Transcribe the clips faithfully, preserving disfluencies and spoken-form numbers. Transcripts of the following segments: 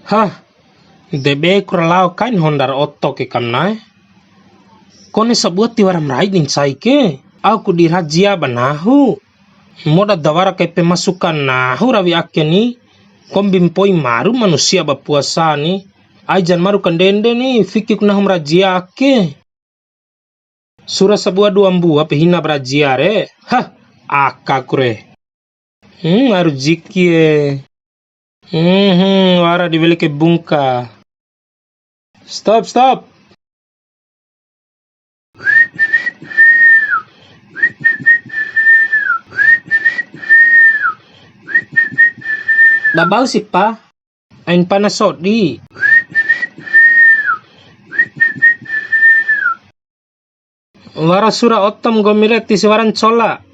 Hah, de be ku ra lao kain honda ra oto ke kam na'e. Kone sabua tiwara marai di ncai ke, au ku di razia ba nahu. Moda da wara kai pemasukan nahu rawi ake ni, kombi mpoi maru manusia ba puasa ni. Ai jan maru kandende ni, fiki ku nahu ma razia ake. Sura sabua dua mbua pe hina ba razia re. Hah, aka ku re. Hmm, aru jiki e. Hmm, hmm, wara di weli kai bungka. Stop, stop. Babau si pa. Ain pana sodi. Wara sura oto ma nggomi re, tisi wara ncola.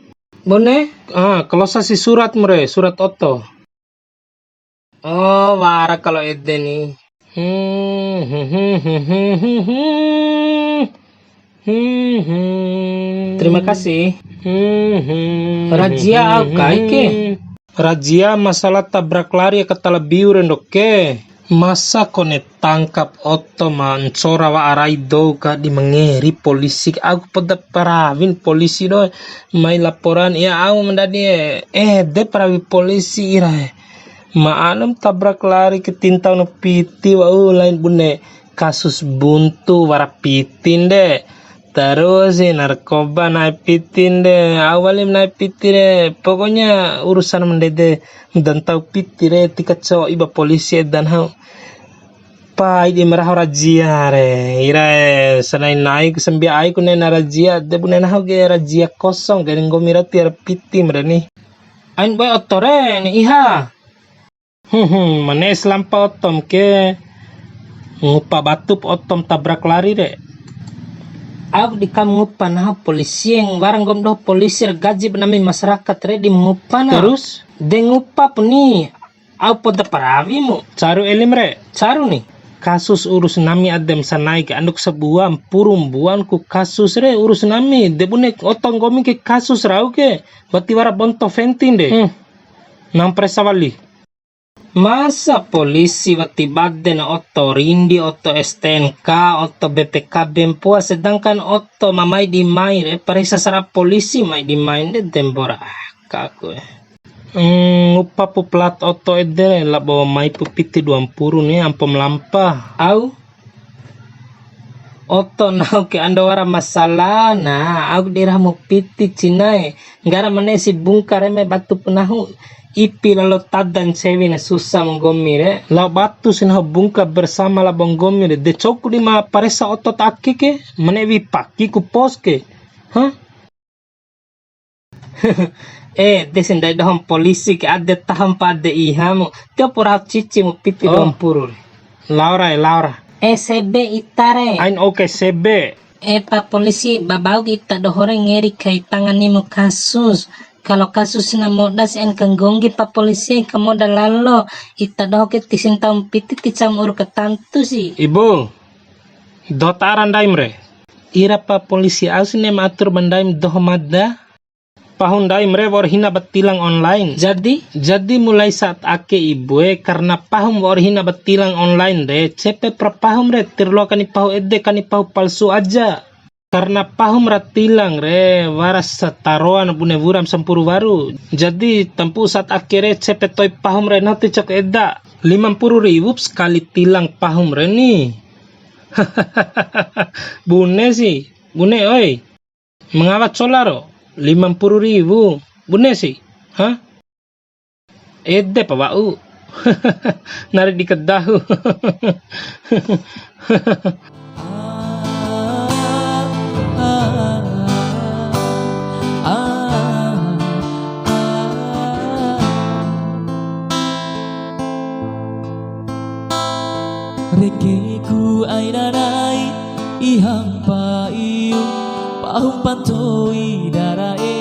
Bune? Ah, kalosa si surat mu re, surat oto. Oh, wara kalo ede ni. Hmm, hmm, hmm. Terima kasih. Razia au kai ke? Razia masalah tabrak lari aka Talabiu re ndoke. Masa kone tangkap oto ma ncora wa'a rai dou ka di mangeri polisi, au poda parawin polisi doe. Mai laporan, ya au ma ndadi e, ede parawi polisi ira e. Ma anum tabrak lari ke tintau na piti wa'u lain bune kasus buntu wara pitin de. Terus si narkoba na'e pitin de, au walim na'e piti re. Pokoknya urusan ma ndede da ntau piti re, ti kaco'i ba polisi edan hau. Pai di ma raho razia re, ira e, sanai nai ku sambia ai ku ne'e na razia, de bune nahu ke razia kosong ke, nggomi ra tiwara piti ma re ni. Ain boe oto re ni iha. Hmm, hmm, ma ne'e si lampa otom ke, ngupa batup otom tabrak lari re. Au di kam ngupa nahu polisi, wara nggomi doho polisi re gaji ba nami masyarakat re di ngupa na. Terus? De ngupa pu ni, au poda parawi mu. Caru elim re. Caru ni. Kasus urus nami adem sanai ke anduk sabua mpuru mbuan ku kasus re urus nami. De bune oto nggomi ke kasus rau ke. Wati wara bonto fentin de. Hmm. Nang presa wali. Masa polisi wati bade na oto rindi, oto S T N K, oto B P K B mpoa, sedangkan oto ma mai di mai re, parisa sara polisi mai di mai nde dembora aka ku e. Hmm, ngupa pu plat oto ede re, labo mai pu piti dua mpuru ni, ampo ma lampa. Au? Oto nahu ke ando wara masalah na, au di raho mu piti cina e. Nggara ma ne'e si bungka re mai batu pu nahu. Ipi lalo tada ncewi na susa ma nggomi re. Lao batu si nahu bungka bersama labo nggomi re. De cou ku di ma paresa oto ta ake ke, ma ne'e wi'i paki ku pos ke. Hah? Eh, de si ndai doho ma polisi ke, ade taho mpa ade iha mu. Tio pu raho cici mu piti dua mpuru re. Lao ra e, lao ra. Eh, sebe ita re. Ain oke sebe. Eh, pa polisi, babau ke ita doho re ngeri kai tangani mu kasus. Kalau kasus na moda si ain kanggonggi pa polisi, ka moda lalo. Ita doho ke tisi ntau piti ti cam uru katantu si. Ibu, doho ta ara ndaim re. Ira pa polisi, au si ne'e ma atur ba ndaim doho mada. Pahu ndaim re wa'ur hina ba tilang online. Jadi? Jadi mulai saat ake ibu e, karena pahum wa'ur hina ba tilang online re, cepe pra pahum re, tirloa kani pahu ede, kani pahu palsu aja. Karena pahum ra tilang re, wara sataroan bune wura ma sampuru waru. Jadi tampu'u saat ake re, cepe to'i pahum re, nahu ti cok eda. Lima mpuru riwu sekali tilang pahum re ni. Bune si, bune oi. Mangawa cola ro, lima mpuru riwu. Bune si, ha? Ede pa wa'u. Nari di kadahu. Rekeku aina nai, iha mpa iu, pahum pa ntoi dara e.